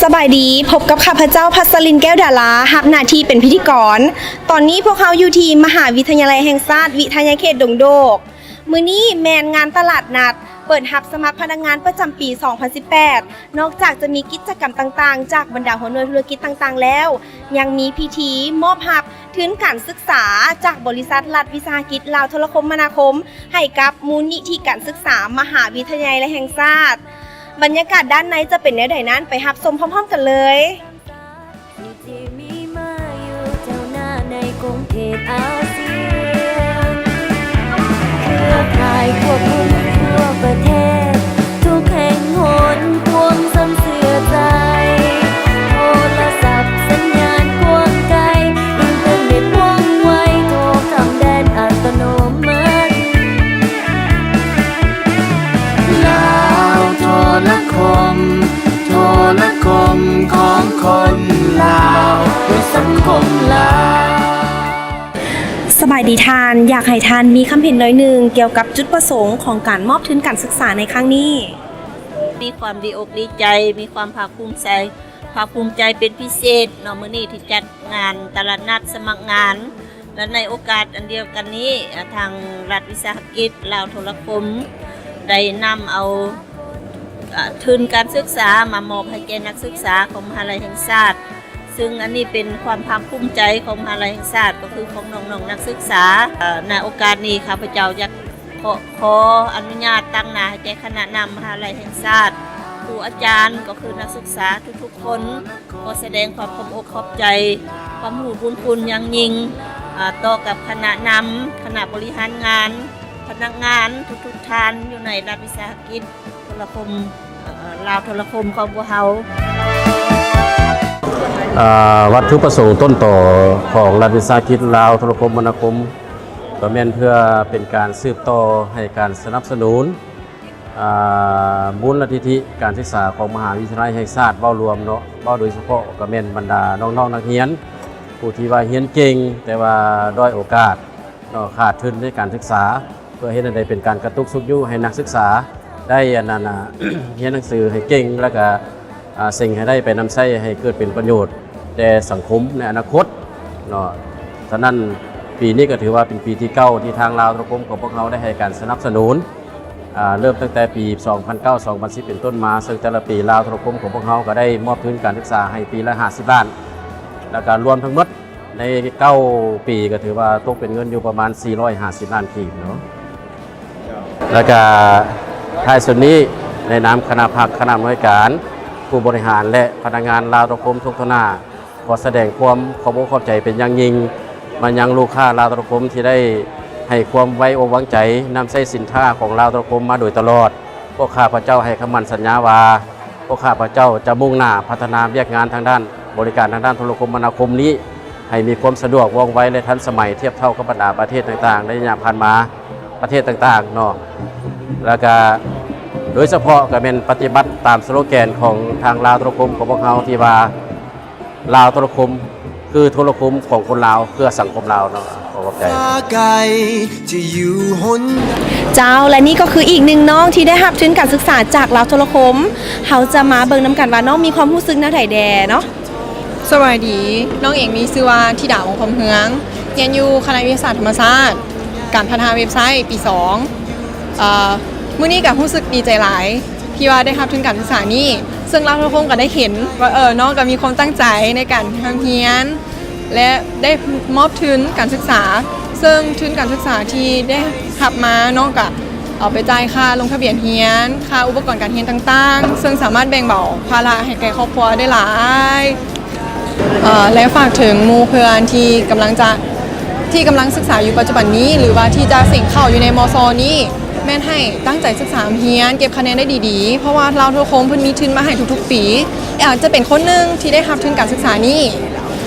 ສະບາຍດີ, ພົບກັບຂ້າພະເຈົ້າ ພັດສະລິນ ແກ້ວດາລາ, ຮັບໜ້າທີ່ເປັນພິທີກອນ. ຕອນນີ້ພວກເຮົາຢູ່ທີ່ມະຫາວິທະຍາໄລແຫ່ງຊາດ ວິທະຍາເຂດດົງໂດກ. ມື້ນີ້ແມ່ນງານຕະຫຼາດນັດ ເປີດຮັບສະໝັກພະນັກງານປະຈຳປີສອງພັນສິບແປດ. ນອກຈາກຈະມີກິດຈະກຳຕ່າງໆ ຈາກບັນດາຫົວໜ່ວຍທຸລະກິດຕ່າງໆແລ້ວ, ຍັງມີພິທີມອບຮັບທຶນການສຶກສາຈາກບໍລິສັດລັດວິສາຫະກິດລາວໂທລະຄົມມະນາຄົມ ໃຫ້ກັບມູນນິທິການສຶກສາມະຫາວິທະຍາໄລແຫ່ງຊາດ. ບັນຍາກາດດ້ານໃນຈະເປັນແນວໃດນັ້ນ, ໄປຮັບຊົມພ້ອມໆກັນເລີຍ. ທີ່ມີມາຢູ່ແຖວໜ້າໃນຂົງເຂດອາຊຽນ ເຄືອຂ່າຍຄວບຄຸມທົ່ວປະເທດ ທຸກແຫ່ງຫົນພວມສັນເຊື່ອໃຈ ໂທລະສັບສັນຍານກວ້າງໄກ ອິນເຕີເນັດວ່ອງໄວ ໂທຂ້າມແດນອັດຕະໂນມັດ ລາວໂທລະຄົມ ໂທລະຄົມຂອງຄົນລາວ ເພື່ອສັງຄົມລາວ. ສະບາຍດີທ່ານ, ຢາກໃຫ້ທ່ານມີຄຳເຫັນໜ້ອຍໜຶ່ງກ່ຽວກັບຈຸດປະສົງຂອງການມອບທຶນການສຶກສາໃນຄັ້ງນີ້. ມີຄວາມດີອົກດີໃຈ, ມີຄວາມພາກພູມໃຈ, ພາກພູມໃຈເປັນພິເສດເນາະ, ມື້ນີ້ທີ່ຈັດງານຕະຫຼາດນັດສະໝັກງານ ແລະ ໃນໂອກາດອັນດຽວກັນນີ້ ອາ ທາງລັດວິສາຫະກິດລາວໂທລະຄົມ ໄດ້ນຳເອົາ ອາ ທຶນການສຶກສາມາມອບໃຫ້ແກ່ນັກສຶກສາຂອງມະຫາໄລແຫ່ງຊາດ, ຊຶ່ງອັນນີ້ເປັນຄວາມພາກພູມໃຈຂອງມະຫາໄລແຫ່ງຊາດ ກໍຄືຂອງນ້ອງໆນັກສຶກສາ. ເອີ ໃນໂອກາດນີ້ ຂ້າພະເຈົ້າຢາກຂໍ ຂໍອະນຸຍາດຕາງໜ້າໃຫ້ແກ່ຄະນະນຳມະຫາໄລແຫ່ງຊາດ, ຄູອາຈານ ກໍຄືນັກສຶກສາທຸກໆຄົນ ຂໍສະແດງຄວາມຂອບອົກຂອບໃຈ, ຄວາມຮູ້ບຸນຄຸນຢ່າງຍິ່ງ ອາ ຕໍ່ກັບຄະນະນຳ, ຄະນະບໍລິຫານງານ, ພະນັກງານທຸກໆທ່ານຢູ່ໃນລັດວິສາຫະກິດໂທລະຄົມ ເອີ ລາວໂທລະຄົມຂອງພວກເຮົາ. ອາ ວັດຖຸປະສົງຕົ້ນຕໍຂອງລັດວິສາຫະກິດລາວໂທລະຄົມມະນາຄົມ ກໍແມ່ນເພື່ອເປັນການສືບຕໍ່ໃຫ້ການສະໜັບສະໜູນ ອາ ມູນນິທິການສຶກສາຂອງມະຫາວິທະຍາໄລແຫ່ງຊາດເວົ້າລວມເນາະ, ເວົ້າໂດຍສະເພາະກໍແມ່ນບັນດານ້ອງໆນັກຮຽນ ຜູ້ທີ່ວ່າຮຽນເກັ່ງ ແຕ່ວ່າດ້ອຍໂອກາດເນາະ, ຂາດທຶນໃນການສຶກສາ, ເພື່ອເຮັດໃຫ້ໄດ້ເປັນການກະຕຸກຊຸກຍູ້ໃຫ້ນັກສຶກສາໄດ້ ອັນນັ້ນນະ ຮຽນໜັງສືໃຫ້ເກັ່ງ ແລ້ວກະ ອາ ເສັງໃຫ້ໄດ້ໄປນຳໃຊ້ໃຫ້ເກີດເປັນປະໂຫຍດແກ່ສັງຄົມໃນອະນາຄົດເນາະ. ສະນັ້ນ ປີນີ້ກໍຖືວ່າເປັນປີທີເກົ້າ ທີ່ທາງລາວໂທລະຄົມຂອງພວກເຮົາໄດ້ໃຫ້ການສະໜັບສະໜູນ ອາ ເລີ່ມຕັ້ງແຕ່ປີສອງພັນເກົ້າ ສອງພັນສິບ ເປັນຕົ້ນມາ, ເຊິ່ງແຕ່ລະປີລາວໂທລະຄົມຂອງພວກເຮົາກໍໄດ້ມອບທຶນການສຶກສາໃຫ້ປີລະຫ້າສິບລ້ານ, ແລ້ວກໍລວມທັງໝົດໃນເກົ້າປີ ກໍຖືວ່າຕົກເປັນເງິນຢູ່ປະມານສີ່ຮ້ອຍຫ້າສິບລ້ານກີບເນາະ. ແລ້ວກະທ້າຍສຸດນີ້ ໃນນາມຄະນະພັກ, ຄະນະອຳນວຍການ, ຜູ້ບໍລິຫານ ແລະ ພະນັກງານລາວໂທລະຄົມທຸກທົ່ວໜ້າ ຂໍສະແດງຄວາມຂອບອົກຂອບໃຈເປັນຢ່າງຍິ່ງມາຍັງລູກຄ້າລາວໂທລະຄົມ ທີ່ໄດ້ໃຫ້ຄວາມໄວ້ອົກວາງໃຈນຳໃຊ້ສິນຄ້າຂອງລາວໂທລະຄົມມາໂດຍຕະຫຼອດ. ພວກຂ້າພະເຈົ້າໃຫ້ຄຳໝັ້ນສັນຍາວ່າ ພວກຂ້າພະເຈົ້າຈະມຸ່ງໜ້າພັດທະນາວຽກງານທາງດ້ານບໍລິການທາງດ້ານໂທລະຄົມມະນາຄົມນີ້ ໃຫ້ມີຄວາມສະດວກວ່ອງໄວ ແລະ ທັນສະໄໝ ທຽບເທົ່າກັບບັນດາປະເທດຕ່າງໆ ໃນໄລຍະຜ່ານມາ ປະເທດຕ່າງໆເນາະ. ແລ້ວກະໂດຍສະເພາະກະແມ່ນປະຕິບັດຕາມສະໂລແກນຂອງທາງລາວໂທລະຄົມຂອງພວກເຮົາ ທີ່ວ່າ ລາວໂທລະຄົມ ຄືໂທລະຄົມຂອງຄົນລາວ ເພື່ອສັງຄົມລາວເນາະ. ຂໍຂອບໃຈ. ເຈົ້າ ແລະ ນີ້ກໍຄືອີກໜຶ່ງນ້ອງທີ່ໄດ້ຮັບທຶນການສຶກສາຈາກລາວໂທລະຄົມ. ເຮົາຈະມາເບິ່ງນຳກັນວ່ານ້ອງມີຄວາມຮູ້ສຶກແນວໃດແດ່ເນາະ. ສະບາຍດີ, ນ້ອງເອງມີຊື່ວ່າ ທິດາ ວົງຄຳເຮືອງ, ຮຽນຢູ່ຄະນະວິທະຍາສາດທຳມະຊາດ ການພັດທະນາເວັບໄຊ ປີສອງ. ເອີ ມື້ນີ້ກໍຮູ້ສຶກດີໃຈຫຼາຍ ທີ່ວ່າໄດ້ຮັບທຶນການສຶກສານີ້, ເຊິ່ງລາວໂທລະຄົມກໍໄດ້ເຫັນວ່າ ເອີ ນ້ອງກໍມີຄວາມຕັ້ງໃຈໃນການຮ່ຳຮຽນ ແລະ ໄດ້ມອບທຶນການສຶກສາ, ເຊິ່ງທຶນການສຶກສາທີ່ໄດ້ຮັບມາ ນ້ອງກໍເອົາໄປຈ່າຍຄ່າລົງທະບຽນຮຽນ, ຄ່າອຸປະກອນການຮຽນຕ່າງໆ, ເຊິ່ງສາມາດແບ່ງເບົາພາລະໃຫ້ແກ່ຄອບຄົວໄດ້ຫຼາຍ. ເອີ ແລະ ຝາກເຖິງໝູ່ເພື່ອນທີ່ກຳລັງຈະ ທີ່ກຳລັງສຶກສາຢູ່ປັດຈຸບັນນີ້ ຫຼືວ່າທີ່ຈະເສັງເຂົ້າຢູ່ໃນ ມສ ນີ້ ແມ່ນໃຫ້ຕັ້ງໃຈສຶກສາຮຽນ ເກັບຄະແນນໄດ້ດີໆ ເພາະວ່າລາວໂທລະຄົມເພິ່ນມີທຶນມາໃຫ້ທຸກໆປີ. ອາດຈະເປັນຄົນໜຶ່ງທີ່ໄດ້ຮັບທຶນການສຶກສານີ້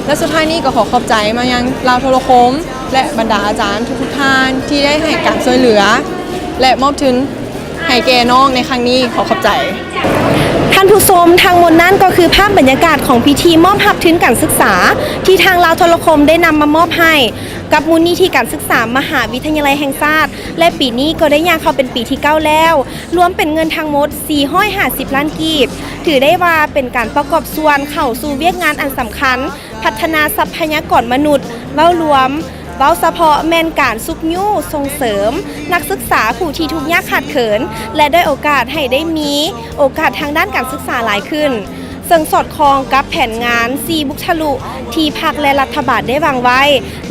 ແລະ ສຸດທ້າຍນີ້ກໍຂໍຂອບໃຈມາຍັງລາວໂທລະຄົມ ແລະ ບັນດາອາຈານທຸກໆທ່ານທີ່ໄດ້ໃຫ້ການຊ່ວຍເຫຼືອ ແລະ ມອບທຶນໃຫ້ແກ່ນ້ອງໃນຄັ້ງນີ້. ຂໍຂອບໃຈ. ທ່ານຜູ້ຊົມ, ທັງໝົດນັ້ນກໍຄືພາບບັນຍາກາດຂອງພິທີມອບຮັບທຶນການສຶກສາ ທີ່ທາງລາວໂທລະຄົມໄດ້ນຳມາມອບໃຫ້ກັບມູນນິທິການສຶກສາມະຫາວິທະຍາໄລແຫ່ງຊາດ ແລະ ປີນີ້ກໍໄດ້ຍ່າງເຂົ້າເປັນປີທີເກົ້າແລ້ວ, ລວມເປັນເງິນທັງໝົດສີ່ຮ້ອຍຫ້າສິບລ້ານກີບ, ຖືໄດ້ວ່າເປັນການປະກອບສ່ວນເຂົ້າສູ່ວຽກງານອັນສຳຄັນ ພັດທະນາຊັບພະຍາກອນມະນຸດ ເວົ້າລວມ, ເວົ້າສະເພາະແມ່ນການຊຸກຍູ້ສົ່ງເສີມນັກສຶກສາຜູ້ທີ່ທຸກຍາກຂາດເຂີນ ແລະ ດ້ອຍໂອກາດໃຫ້ໄດ້ມີໂອກາດທາງດ້ານການສຶກສາຫຼາຍຂຶ້ນ, ເຊິ່ງສອດຄ່ອງກັບແຜນງານສີ່ບຸກທະລຸທີ່ພັກ ແລະ ລັດຖະບານໄດ້ວາງໄວ້,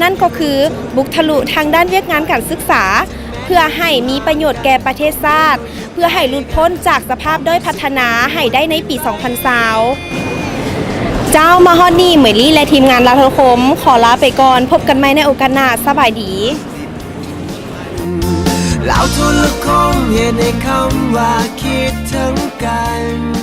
ນັ້ນກໍຄື ບຸກທະລຸທາງດ້ານວຽກງານການສຶກສາ ເພື່ອໃຫ້ມີປະໂຫຍດແກ່ປະເທດຊາດ, ເພື່ອໃຫ້ຫຼຸດພົ້ນຈາກສະພາບດ້ອຍພັດທະນາໃຫ້ໄດ້ໃນປີສອງພັນຊາວ. ເຈົ້າ, ມາຮອດນີ້ ເໝີຍລີ ແລະ ທີມງານລາວໂທລະຄົມ ຂໍລາໄປກ່ອນ, ພົບກັນໃໝ່ໃນໂອກາດໜ້າ. ສະບາຍດີ. ລາວໂທລະຄົມ ເຮັດໃຫ້ຄຳວ່າຄິດເຖິງກັນ.